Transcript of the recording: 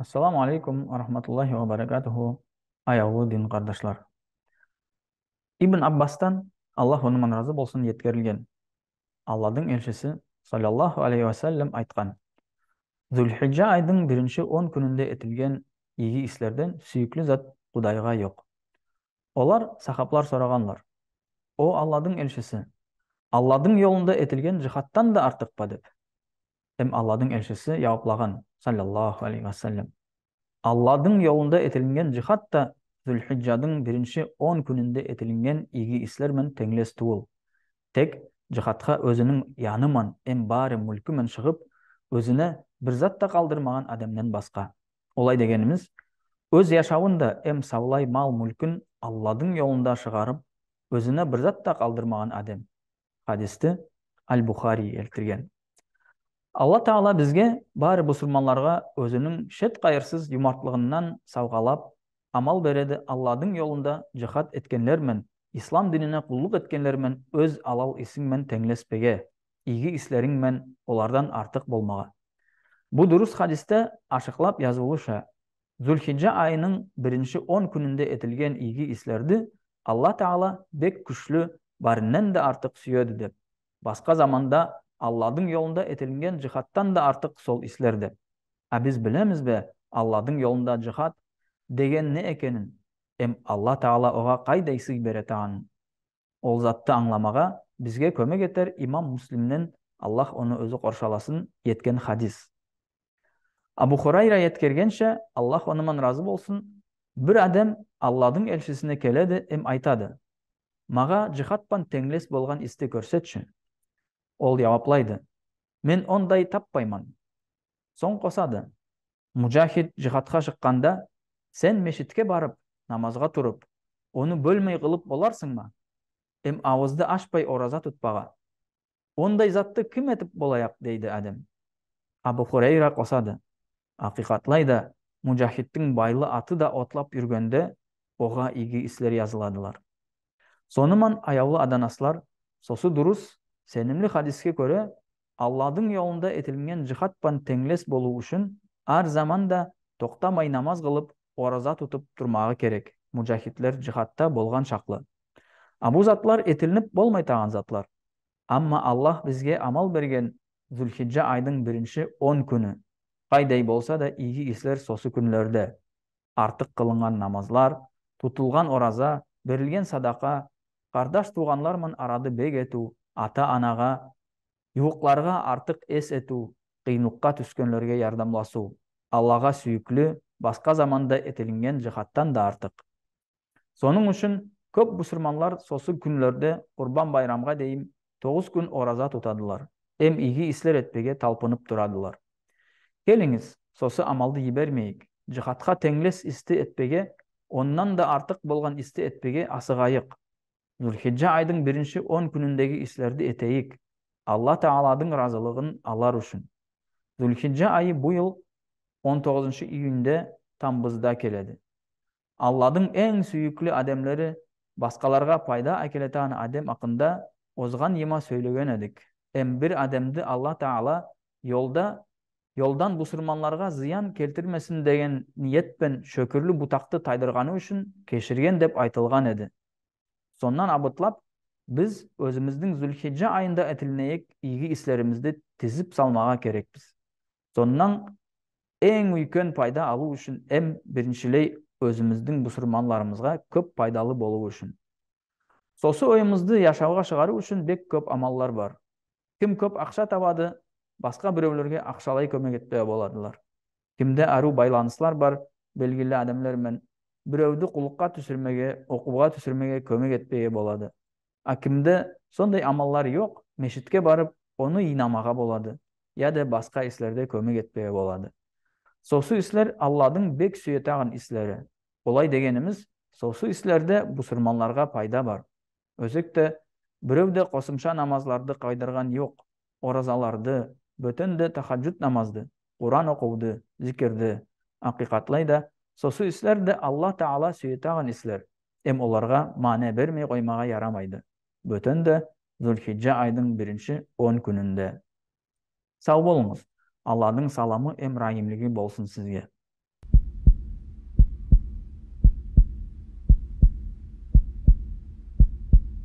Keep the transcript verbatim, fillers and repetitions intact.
Ассаламу алейкум ва рахматуллахи ва баракатуху, аявлы дин кардашлар. Ибн Аббастан, Аллах оны ман разы болсын, еткерилген. Алладынъ элшиси, саллаллаху алейхи ва саллам, айткан: «Зулхиджа айдынъ биринши он куьнинде этилген ийги ислерден суьйикли зат Кудайга йок». Олар, сахаблар, сораганлар: «О Алладынъ элшиси, Алладынъ йолында этилген джихадтан да артыкпа?» — деп. Эм Алладынъ элшиси яваплаган, саллаллаху алейхи ва саллам: «Алладынъ йолында этилинген джихад та Зулхиджадынъ биринши он куьнинде этилинген ийги ислер мен тенълес тувыл. Тек джихадка оьзининъ яны ман эм баьри муьлки мен шыгып, оьзине бир зат та калдырмаган аьдемнен баска. Олай дегенимиз, оьз яшавын да эм савлай мал-муьлкин Алладынъ йолында шыгарып, оьзине бир зат та калдырмаган аьдем». Хадисти Аль-Бухари келтирген. Алла Таала бизге, баьри бусырманларга, оьзининъ шет-кайырсыз юмартлыгыннан савгалап, амал береди Алладынъ йолында джихад эткенлер мен, ислам динине куллык эткенлер мен оьз алал исинъ мен тенълеспеге, ийги ислеринъ мен олардан артык болмага. Бу дурыс хадисте ашыклап язылувынша, Зулхиджа айынынъ биринши он куьнинде этилген ийги ислерди Алла Таала бек куьшли, баьриннен де артык суьеди деп. Баска заманда Алладынъ йолында этилинген джихадтан да артык сол ислер деп. А биз билемиз бе Алладынъ йолында джихад деген не экенин, эм Алла Таала ога кайдай сый беретаганын? Ол затты анъламага бизге коьмек этер имам Муслимнен, Аллах оны оьзи коршаласын, еткен хадис. Абу Хурайра еткергенше, Аллах оны ман разы болсын, бир аьдем Алладынъ элшисине келеди эм айтады: «Мага джихад пан тенълес болган исти коьрсетши». Ол яваплайды: «Мен ондай таппайман». Сонъ косады: «Муджахид джихадка шыкканда, сен мешитке барып, намазга турып, оны боьлмей кылып боларсынъма? Эм авызды ашпай ораза тутпага? Ондай затты ким этип болаяк?» — дейди аьдем. Абу Хурайра косады: «Акыйкатлай да, муджахидтинъ байлы аты да отлап юргенде, ога ийги ислер языладылар». Соны ман, аявлы аданаслар, сосы дурыс, сенимли хадиске коьре, Алладынъ йолында этилинген джихад пан тенълес болув уьшин аьр заман да токтамай намаз кылып, ораза тутып турмага керек, муджахидлер джихадта болган шаклы. А бу затлар этилинип болмайтаган затлар. Амма Аллах бизге амал берген Зулхиджа айдынъ биринши он куьни. Кайдай болса да, ийги ислер сосы куьнлерде. Артык кылынган намазлар, тутылган ораза, берилген садака, кардаш-тувганлар ман арады бек этуьв, ата-анага, ювыкларга артык эс этуьв, кыйынлыкка туьскенлерге ярдамласув Аллага суьйикли, баска заманда этилинген джихадтан да артык. Сонынъ уьшин коьп бусырманлар сосы куьнлерде Курбан байрамга дейим тогыз куьн ораза тутадылар, эм ийги ислер этпеге талпынып турадылар. Келинъиз, сосы амалды йибермейик, джихадка тенълес исти этпеге, оннан да артык болган исти этпеге асыгайык. Зулхиджа айдынъ биринши он куьниндеги ислерди этейик, Алла Тааладынъ разылыгын алар уьшин. Зулхиджа айы бу йыл он тогызыншы июньде, тамбызда келеди. Алладынъ энъ суьйикли аьдемлери, баскаларга пайда аькелетаган аьдем акында озган йыйында соьйлеген эдик. Эм бир аьдемди Алла Таала йолда, йолдан бусырманларга зыян келтирмесин деген ниет пен шоькирли бутакты тайдырганы уьшин кеширген деп айтылган эди. Соннан абытлап, биз оьзимиздинъ Зулхиджа айында этилинеек ийги ислеримизди тизип салмага керекпиз. Соннан энъ уьйкен пайда алув уьшин эм бириншилей оьзимиздинъ бусырманларымызга коьп пайдалы болув уьшин. Сосы ойымызды яшавга шыгарув уьшин бек коьп амаллар бар. Ким коьп акша табады, баска биревлерге акшалай коьмек этпеге боладылар. Кимде арув байланыслар бар белгили аьдемлер мен, биревди куллыкка туьсирмеге, окувга туьсирмеге коьмек этпеге болады. А кимде сондай амаллар йок, мешитке барып, оны йыйнамага болады, яде баска ислерде коьмек этпеге болады. Сосы ислер Алладынъ бек суьетаган ислери. Олай дегенимиз, сосы ислерде бусырманларга пайда бар. Оьзекте, бирев де косымша намазларды кайдырган йок. Оразаларды, боьтен де тахаджуд намазды, Куран окувды, зикирди. Акыйкатлай да, сосы ислер де Алла Таала суьетаган ислер. Эм оларга маьне бермей коймага ярамайды. Боьтен де Зулхиджа айдынъ биринши он куьнинде. Сав болынъыз. Алладынъ саламы эм рагимлиги болсын сизге.